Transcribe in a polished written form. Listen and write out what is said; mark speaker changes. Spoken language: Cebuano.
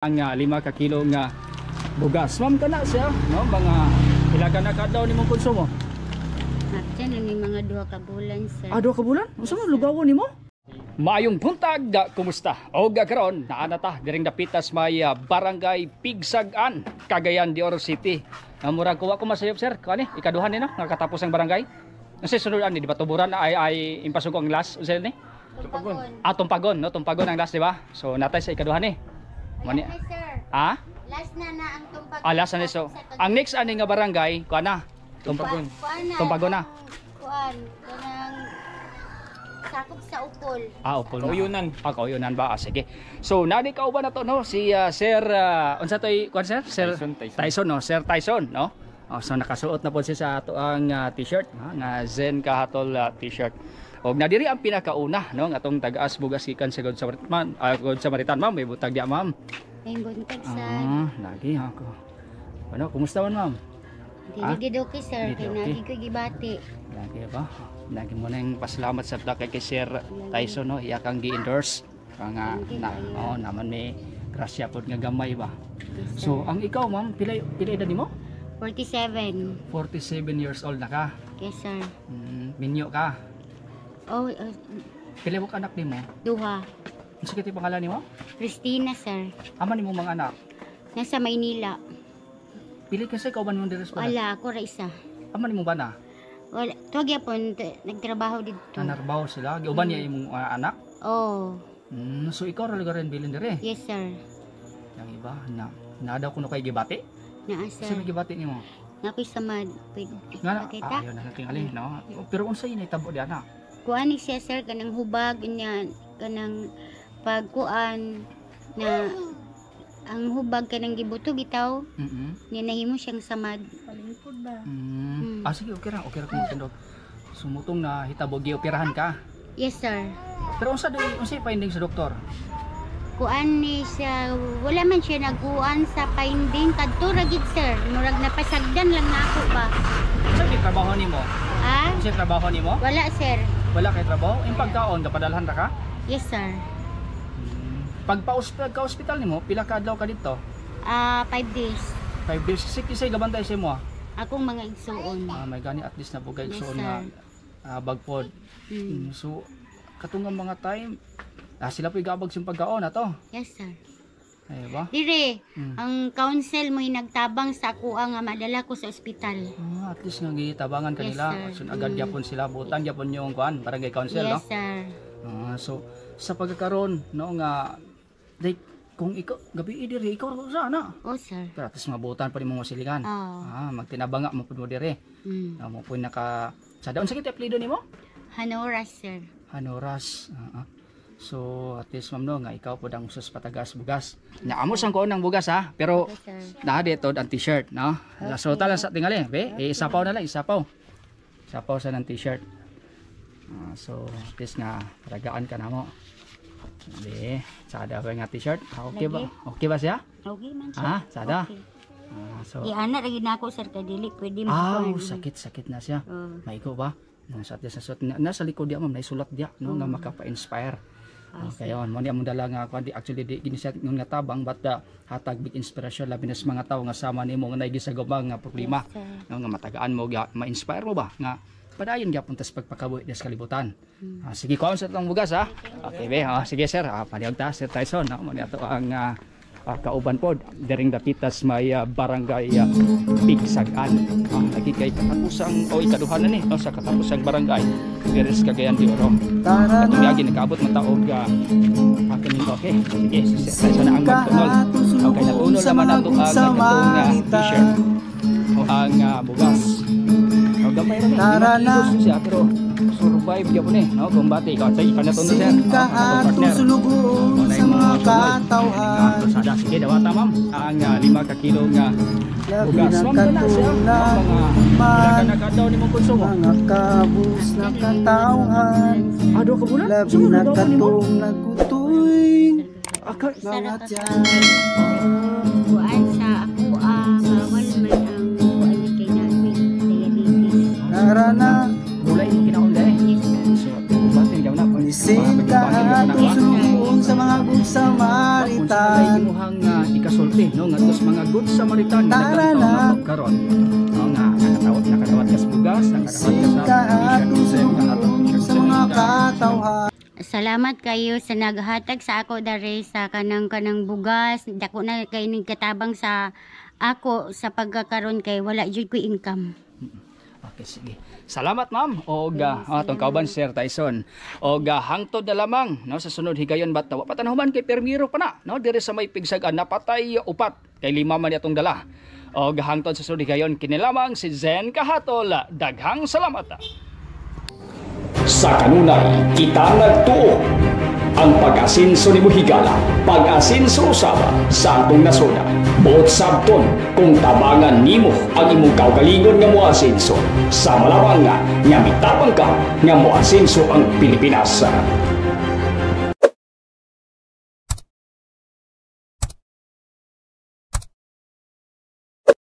Speaker 1: Ang 5 ka kilo nga bugas. Ma'am, kana siya, no? Mga pila ka na kadlaw nimong konsumo?
Speaker 2: Actually, may mga 2 ka bulan, sir.
Speaker 1: Ah, 2 ka bulan? Unsa man lugawon nimo? Maayong buntag, kumusta? Og karon naa na ta diring dapitas may Barangay Pigsagan, Cagayan de Oro City. Nga murag kuwa ko masayop, sir. Kani ikaduha ni no nga katapos ang barangay. Unsa sunod ani, di ba Tuburan ay impasok ang last, unsa ni?
Speaker 2: Tumpagon.
Speaker 1: Ah, Tumpagon, no? Tumpagon ang last, di ba? So natay sa ikaduha ni. Mani.
Speaker 2: Wala na, sir.
Speaker 1: Ah?
Speaker 2: Last na na ang Tumpagon.
Speaker 1: Ah, last na ni so. Ang next ani nga barangay, kuan na. Tumpagon.
Speaker 2: Kuan na.
Speaker 1: Tumpagon na.
Speaker 2: Kuan. Kanang sakop sa Opol.
Speaker 1: Ah, Opol na.
Speaker 3: Kauyunan.
Speaker 1: Ah, Kauyunan ba? Ah, sige. So, nani kauban na to, no? Si Sir, unsa to'y, kuan, sir? Sir
Speaker 3: Tyson, Tyson.
Speaker 1: Tyson, no? Sir Tyson, no? Oh, so, nakasuot na po siya sa ato ang t-shirt, ha? Nga Zen Kahatol t-shirt. Og nadiri ang pinakauna, no? Nga atong tagas bugas gikan sa Good Samaritan, Good Samaritan, ma'am. May butag diya, ma'am.
Speaker 2: May buntag sa.
Speaker 1: Ah, lagi ako. Ano, kumusta man, ma'am?
Speaker 2: Dili gid okay, sir.
Speaker 1: Dili
Speaker 2: Kay
Speaker 1: okay.
Speaker 2: nagi ko gibati.
Speaker 1: Lagi ba? Lagi mo na yung pasalamat sa kay Sir Tyson, no? Iya kang gi-endorse. Nga,
Speaker 2: Thank you,
Speaker 1: na,
Speaker 2: kayo.
Speaker 1: oh, naman may grasya pod nga gamay ba.
Speaker 2: Yes, sir.
Speaker 1: So, ang ikaw, ma'am, pila pila edad nimo?
Speaker 2: 47.
Speaker 1: 47 years old na ka.
Speaker 2: Yes, sir.
Speaker 1: Minyo ka.
Speaker 2: Oh,
Speaker 1: Pila mo ka anak nimo?
Speaker 2: Duha.
Speaker 1: Unsa kiti pangalan nimo?
Speaker 2: Christina, sir.
Speaker 1: Ama nimo mga anak?
Speaker 2: Nasa Maynila.
Speaker 1: Pili kasi kauban mo diri sa balay?
Speaker 2: Wala, ako ra isa.
Speaker 1: Ama nimo ba na?
Speaker 2: Wala. Tuwag yapon, nagtrabaho dito.
Speaker 1: Nanarbaho sila. Giuban niya imong anak.
Speaker 2: Oh,
Speaker 1: So ikaw ra lugar rin bilin diri.
Speaker 2: Yes, sir.
Speaker 1: Yang iba na nada kuno kay gibati.
Speaker 2: Naa,
Speaker 1: Sa
Speaker 2: sir.
Speaker 1: may gibati nimo?
Speaker 2: Nga ko'y samad. Pwede
Speaker 1: Nga na,
Speaker 2: pakita?
Speaker 1: ah, ayaw na tingali, no? Pero unsa yun itabo di ana?
Speaker 2: Kuan ni siya, sir, kanang hubag niya, kanang pagkuan na ang hubag kanang gibuto bitaw niya nahimo siyang samad.
Speaker 1: Ah, sige, okay ra kung magtindog. Sumutong na hitabo gioperahan ka.
Speaker 2: Yes, sir.
Speaker 1: Pero unsa day unsa finding sa doktor?
Speaker 2: Kuan ni siya, wala man siya nagkuan sa finding kadto ra gid, sir. Murag napasagdan lang nako ba.
Speaker 1: Unsa kay trabaho nimo?
Speaker 2: Ah?
Speaker 1: Unsa trabaho nimo?
Speaker 2: Wala, sir.
Speaker 1: Wala kay trabaho? Yung pagkaon kapadalhan ra ka?
Speaker 2: Yes, sir.
Speaker 1: Pag pa ospital nimo, pila ka adlaw ka dito?
Speaker 2: Ah, 5 days.
Speaker 1: 5 days. Kasi kisay gabantay sa imo, ah.
Speaker 2: Akong mga igsuon.
Speaker 1: Ah, may gani at least nabugay
Speaker 2: Yes,
Speaker 1: igsuon
Speaker 2: sir.
Speaker 1: nga bagpod. So katong nga mga time, sila po'y gabag sa pagkaon ato.
Speaker 2: Yes, sir.
Speaker 1: Ay ba?
Speaker 2: Dire, ang council mo'y nagtabang sa akuha nga madala ko sa ospital.
Speaker 1: Ah, at least nga gitabangan
Speaker 2: Yes,
Speaker 1: kanila.
Speaker 2: sir.
Speaker 1: So, agad gyapon sila, butan gyapon yung kuan, barangay council, no?
Speaker 2: Yes, sir.
Speaker 1: Ah, so sa pagkakaroon, no, nga like kung ikaw gabi diri ikaw ra sa na.
Speaker 2: Oh, sir.
Speaker 1: Pero at least mabutan pa nimo siligan.
Speaker 2: Oh.
Speaker 1: Ah, magtinabanga mo pud mo diri. Ah, mo pud naka sa daon sa kita apelyido nimo?
Speaker 2: Hanoras, sir.
Speaker 1: Hanoras. Ah, ah. So at least, ma'am, no, nga ikaw pud ang usos patagas bugas. Nya amo sang kuon ng bugas ha, pero
Speaker 2: Okay, sir.
Speaker 1: naa dito ang t-shirt, no? So talang sa tingali, be, eh, isapaw na lang, isapaw. Isapaw sa ng t-shirt. Ah, so at least nga ragaan ka na mo. Be, sada ba nga t-shirt? Ah, okay ba? Okay ba siya?
Speaker 2: Okay man, sir.
Speaker 1: Ah, sada.
Speaker 2: Okay.
Speaker 1: Ah, so
Speaker 2: Iana ra gid nako, sir, kay dili pwede
Speaker 1: Ah,
Speaker 2: mo.
Speaker 1: sakit sakit na siya.
Speaker 2: Oh.
Speaker 1: Maigo ba? No, sa at least nasuot na, nasa likod diya, ma'am, naisulat diya, no, nga makapa-inspire. Okay, on. Mo ni among dala nga kuan di actually di gini siya nga tabang but hatag big inspiration labi na sa mga tawo nga sama nimo nga naigi sa gubang nga problema.
Speaker 2: Yes, sir.
Speaker 1: No, nga matagaan mo, ma-inspire mo ba nga padayon gyapon tas pagpakabuhi sa kalibutan. Ah, sige, kuhaon sa atong bugas ha. Okay be, ah, sige sir, panihog ta Sir Tyson, no? Mo ni ato ang kauban pod diring dapitas may barangay Pigsagan. Ah, lagi kay katapusang o ikaduha na ni, no, sa katapusang barangay diri sa Cagayan de Oro.
Speaker 4: Tara
Speaker 1: Katong
Speaker 4: na.
Speaker 1: miagi nakaabot man ta og kaning okay. Sige, si Sir Tyson na ang magtunol. Okay, natunol naman nato ang katong t-shirt o ang bugas. O gamay ra ni.
Speaker 4: Tara na.
Speaker 1: 5 kilos siya pero survive gyapon eh, no? Kumbate ikaw sa ikaw na tunol, sir.
Speaker 4: Singka
Speaker 1: Oh, atong
Speaker 4: atong
Speaker 1: partner.
Speaker 4: sulugoon
Speaker 1: Wala
Speaker 4: sa
Speaker 1: yung
Speaker 4: mga
Speaker 1: mga
Speaker 4: katawhan.
Speaker 1: Sada, sige, dawata, ma'am. Ang 5 ka kilo nga
Speaker 4: Labi
Speaker 1: bugas.
Speaker 4: na
Speaker 1: Ma'am, kana siya.
Speaker 4: katong
Speaker 1: No, mga pila ka
Speaker 4: nagugman
Speaker 1: na kadlaw nimong konsumo?
Speaker 4: mga kabus na katawhan.
Speaker 1: Ah, 2 ka bulan?
Speaker 4: Labi
Speaker 1: Unsa
Speaker 4: na
Speaker 1: man lugawan nimo?
Speaker 4: katong nagkutoy
Speaker 1: Ah,
Speaker 4: mga tiyan.
Speaker 2: Kuan sa ako bawal man ang kuan ni kay na ako'y diabetes.
Speaker 4: Tara na.
Speaker 1: Gulay mo kinaon dai.
Speaker 2: Yes, sir.
Speaker 1: So, batin ka na.
Speaker 4: Nisingka atong sulugoon sa mga good
Speaker 1: Unsa
Speaker 4: Samaritan.
Speaker 1: imuhang ikasulti, no, ngadto sa mga Good Samaritan nga
Speaker 4: Tara
Speaker 1: daghang
Speaker 4: na.
Speaker 1: tawo nato karon, no, nga nakadawat kas bugas, nakadawat kas
Speaker 4: Sing kahatol sa mga katawhan.
Speaker 2: Salamat kayo sa naghatag sa ako dere sa kanang bugas. Dako na kay ning katabang sa ako sa pagkakaron kay wala jud ko income.
Speaker 1: Okay, sige. Salamat, ma'am. Og atong kauban, Sir Tyson. Og hangtod na lamang, no, sa sunod higayon bat wa pa human kay permiro pa na, no, dire sa may pigsagan napatay upat kay lima man atong dala. Og hangtod sa sunod higayon, kini lamang si Zen Kahatol. Daghang salamat.
Speaker 3: Sa kanunay, kita nagtuo. Ang pag-asinso ni Buhigala, pag-asinso usaba sa atong nasoda. Buot sabton kung tabangan nimo ang imong kaugalingon nga moasinso. Sa malawang nga, nga mitabang ka nga moasinso ang Pilipinas.